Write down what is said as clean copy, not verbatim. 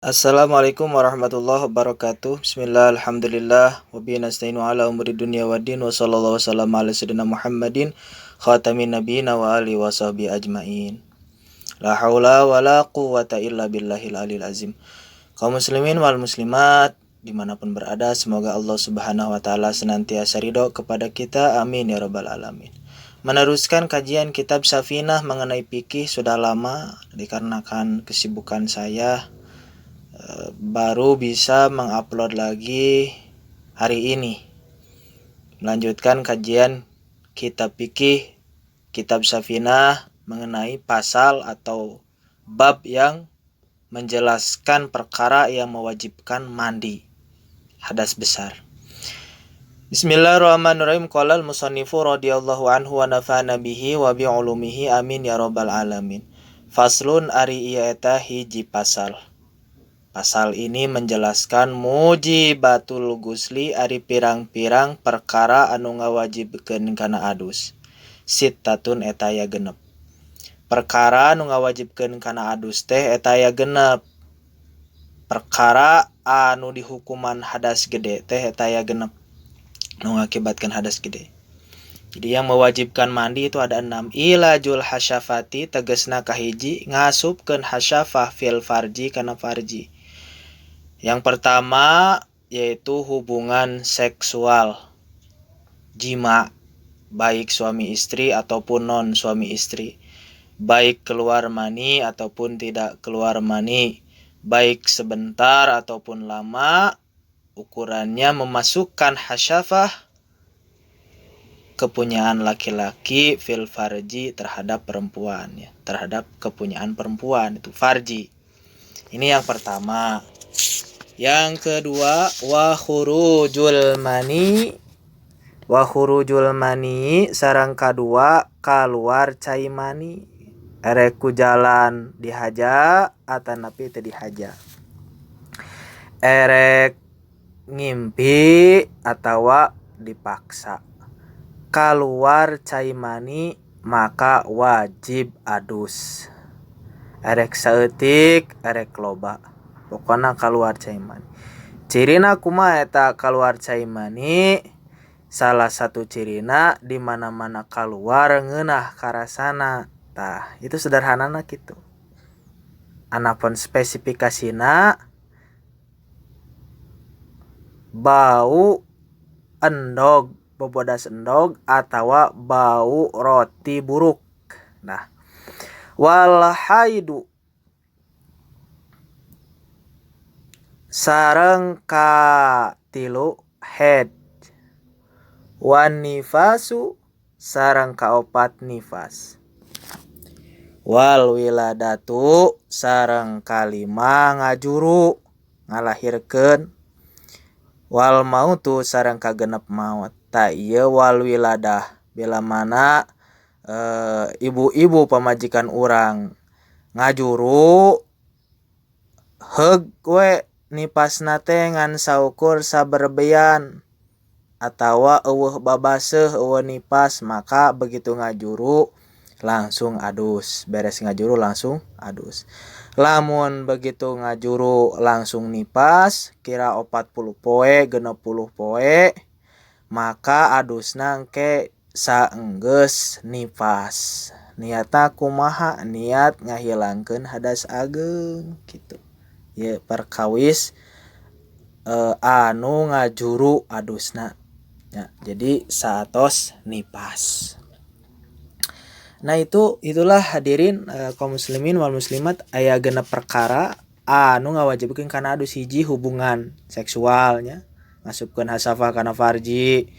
Assalamualaikum warahmatullahi wabarakatuh. Bismillah, alhamdulillah, wabihi nasta'inu ala umuri dunya waddin, wa sallallahu wasallam ala sayyidina Muhammadin khatamin nabiyina wa alihi wa sahbihi ajmain. La haula wa la quwata illa billahil alil azim. Kaum muslimin wal muslimat dimanapun berada, semoga Allah Subhanahu wa Ta'ala senantiasa ridho kepada kita. Amin ya rabbal alamin. Meneruskan kajian kitab Safinah mengenai fikih, sudah lama dikarenakan kesibukan saya baru bisa mengupload lagi hari ini. Melanjutkan kajian kitab fikih, kitab Safinah, mengenai pasal atau bab yang menjelaskan perkara yang mewajibkan mandi hadas besar. Bismillahirrahmanirrahim. Qala al-musannifu radhiyallahu anhu wa nafa'ana bihi wa bi ulumihi, amin ya rabbal alamin. Faslun, ari ieu eta hiji pasal. Pasal ini menjelaskan mujibatul gusli, ari pirang-pirang perkara anu ngawajibkeun kana adus. Sittatun, eta aya 6. Perkara anu ngawajibkeun kana adus teh eta aya 6. Perkara anu dihukuman hadas gede teh eta aya 6, nu ngakibatkan hadas gede. Jadi yang mewajibkan mandi itu ada 6. Ilajul hasyafati, tegesna kahiji ngasupkeun hasyafah, fil farji, kana farji. Yang pertama yaitu hubungan seksual, jima, baik suami istri ataupun non suami istri, baik keluar mani ataupun tidak keluar mani, baik sebentar ataupun lama, ukurannya memasukkan hasyafah kepunyaan laki-laki, fil farji, terhadap perempuan ya, terhadap kepunyaan perempuan itu farji. Ini yang pertama. Yang kedua, wa khurujul mani, wa khurujul mani, sareng kadua keluar cai mani, erek ku jalan dihaja atanapi teu dihaja, erek ngimpi atawa dipaksa, keluar cai mani maka wajib adus, erek saeutik erek loba, pokona keluar cai mani. Cirina kumaha eta keluar cai mani? Salah satu cirina di mana-mana keluar ngeunah karasana. Tah, itu sederhanana kitu. Anapun spesifikasina, bau endog, bobodas endog atawa bau roti buruk. Nah, wal haidu, sareng katilu haid, wan nifasu, sareng kaopat nifas, wal wiladatu, sareng kalima ngajuru, ngalahirkeun, wal mautu, sareng kagenep maut. Tah, ieu wal wiladah, bila mana ibu-ibu pamajikan urang ngajuru, heug we nipasna teh ngan saukur saberbean atawa euweuh babaseuh, euweuh nipas, maka begitu ngajuru langsung adus, beres ngajuru langsung adus. Lamun begitu ngajuru langsung nipas kira 40 poe, 60 poe, maka adusna engke saenggeus nifas. Niatna kumaha? Niat ngahilangkeun hadas ageng kitu. Ieu perkawis anu ngajuru adusna ya, jadi saatos nipas. Nah, itulah hadirin kaum muslimin wal muslimat, aya 6 perkara anu ngawajibkeun kana adus. Hiji, hubungan seksualnya, ngasupkeun hasyafah kana farji.